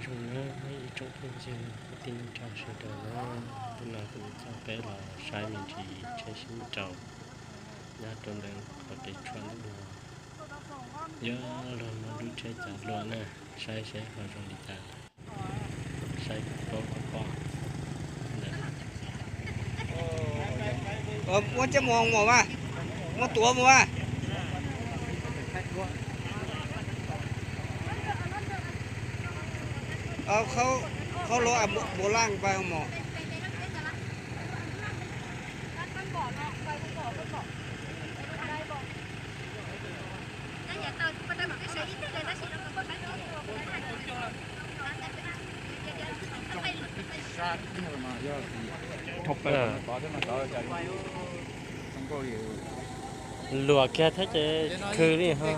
Nyob ib tsoom phooj ywg kwv tij neej tsa sawv daws na, hnub no kuv coj peb los saib me ntsis tsheb sib nraus nyob rau ntawm qhov kev tshuam ntawm no. Yuav luag muaj lub tsheb cav luaj na, saib seb ho zoo li cas. Saib paub koj pom. Muab coj mus mos mas, muab tuav mus mas. Khaub lab npua laj pab mos. Luam kiag thiab ces khw li ho.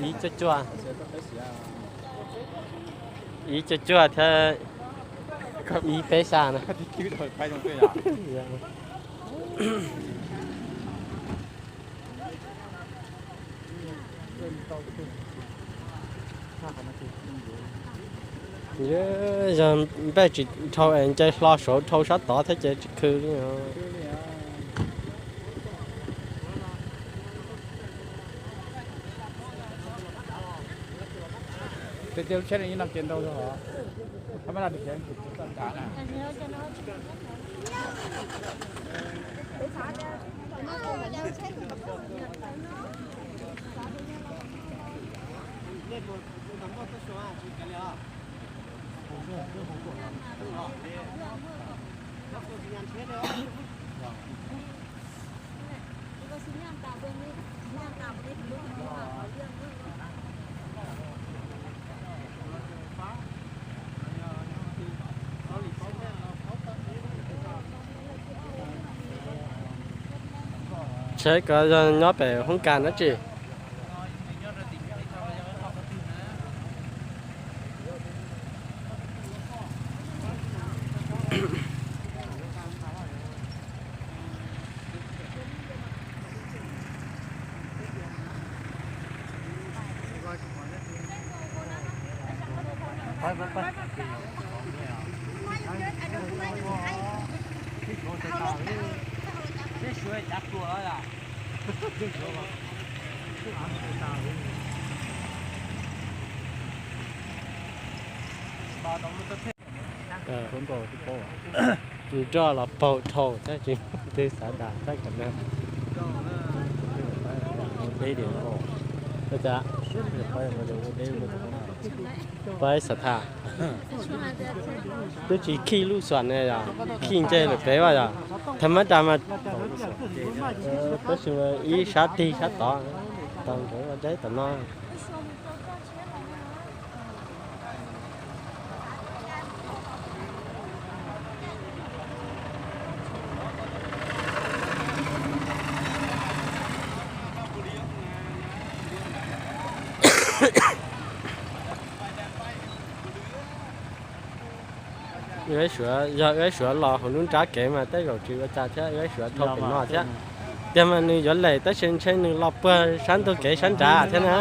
Ib cuaj cuaj, ib cuaj cuaj thiab ib peb xya na. Yog npej tsis dhau es nce hlo saud dhau sab tod thiab ces tsis khw li. Tsheb ko yog nyob pem hoob kas dab tsi? Nroj los paug dhau thiab tsis muaj twg xav dag thiab kom nag. Pab xav tham, twb tsis khij lub xuam ne yog khij nce lawm pem as yog. Tha mab das mas, tab sis mas ib sab tig sab tod, tau nkawd ua deb tom no. Wb suav, yog wb suav los hauv lub nrab kev mas tej zaum tsis ua cas thiab, wb suav dhau pem no thiab. Tiag mas nws yuav lem tab sis ntshe nws los puag sab ntug kev sab nrad thiab na.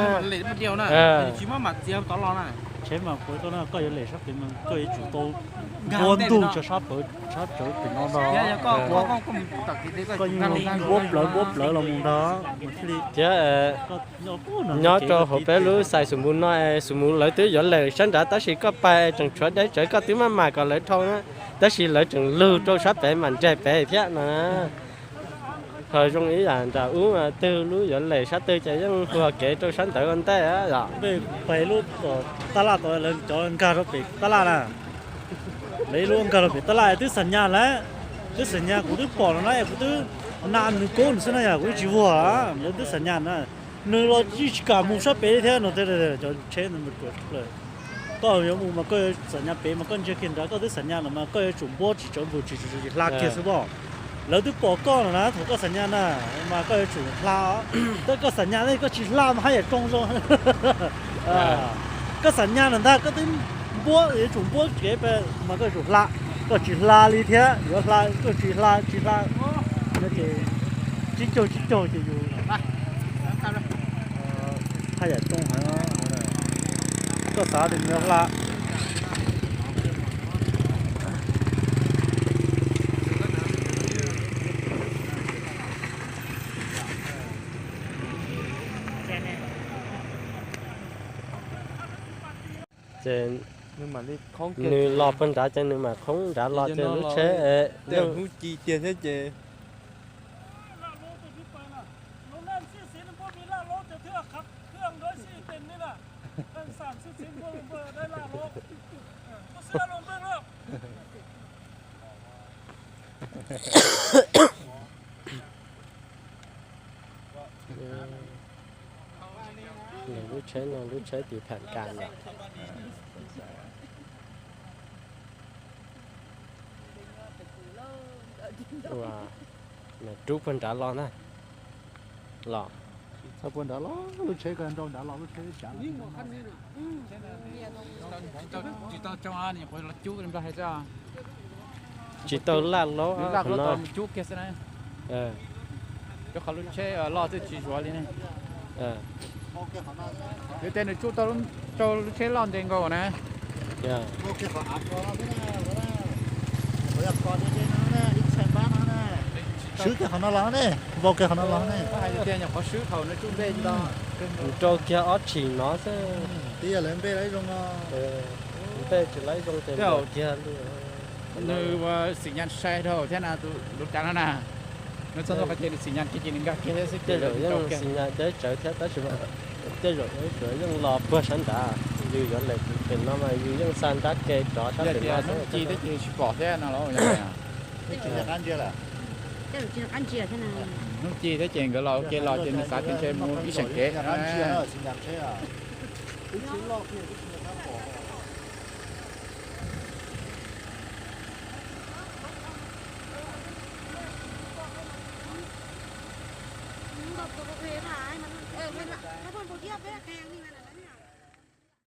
Tsheb mas koj yuav lem sab kev mas koj yuav tsum tau npuab ntug tso sab pawv, sab pawv pem no ntag. Koj yeej npuab plawv npuab plawv los mus ntag. Thiab nyob rau hauv peb lub xais xus mus no, xus mus lawv twb yuav lem sab nrad tab sis koj pais tseem tshuav deb tsawv, koj twb maj mam kom lawv dhau na, tab sis lawv tseem lug rau sab pem mam nres pem thiab no. Ho zoo ib yam nram ub twg lub yuav lem sab twg ces yeej puag kev rau sab ntawd ua ntej yom. Pem lub tab laj tod lawv cov nkag rau pem tab laj na. Lawv ib lub nkag rau pem tab laj twb xam nyas lawm, twb xam nyas, kuv twb pom no na, kuv twb nam nws koob nws xwb na yom, kuv twb tsis vuag, lawv twb xam nyas na. Nws los yeej tsis kam mus sab pem li thiab no. Cov tsheb ntawd mus ruam plaws. Koj yuav mus mas koj yuav xam nyas pem mas koj ntsia kiag nrad, koj twb xam nyas lawm mas koj yuav tsum npuab tsis tsawv npus tsis tsawv hla kiag xwb pob. Lawv twb pom koj lawm na, thaum koj xam nyas na, mas koj yuav tsum hla. Tab koj xam nyas ne, koj tsis hla mas haj yam tsoo zoo. Koj xam nyas lawm ntag, koj twb npuab, yuav tsum npuab kev pem mas koj yuav tsum hla. Koj tsis hla li thiab, yuav hla koj tsis hla, tsis hla no ces tsib caug tsib caug ces yus haj yam tsoo heev. Koj xav tias nws yuav hla. Ces nws los puag nrad ces nws mam khoob nrad los ces lub tsheb yeej hnub ci tiag thiab ces Nws lub tsheb no lub tsheb tiv pham kas lawm. Rub puag nrad los na. Los. Txog puag nrad los, lub tsheb ko nrau nrad los lub tsheb tsav. Tsis tau cub npla hais tso. Tsis tau laj laub, laj laub tau mus cub kiag xwb na. Rau qhov lub tsheb loj twb tsis zuav li ne. Yog tias nws tsuj tau rau lub tsheb loj ntev nkaus na. Swb kiag qhov no los ne, vau kiag qhov no los ne. Hais tias nyuam qhuav swb thaum nws tsuj nplej ntau. Rau kiag ob tshim no xwb. Twb yog lawv npej lawv zoo no. Npej tsis lawv zoo ces kiag li. Nws ua xim nyas sai dhau thiab na, lub cav no na. Nws txog ntawm qhov ces nws xim nyas kiag ces nws nkag kiag thiab xwb. Tej zaum yeej xim nyas deb tsawv thiab tab sis mas tej zaum yeej los puag sab nrad, yus yuav lem pem no mas yus yeej xa nrab ke rov sab pem no xwb. Hnub ci thiab ces tsis pom thiab no los. Hnub ci thiab ces nkawd los ua ke los ces nws xav tias ntshe mus ib seem kev.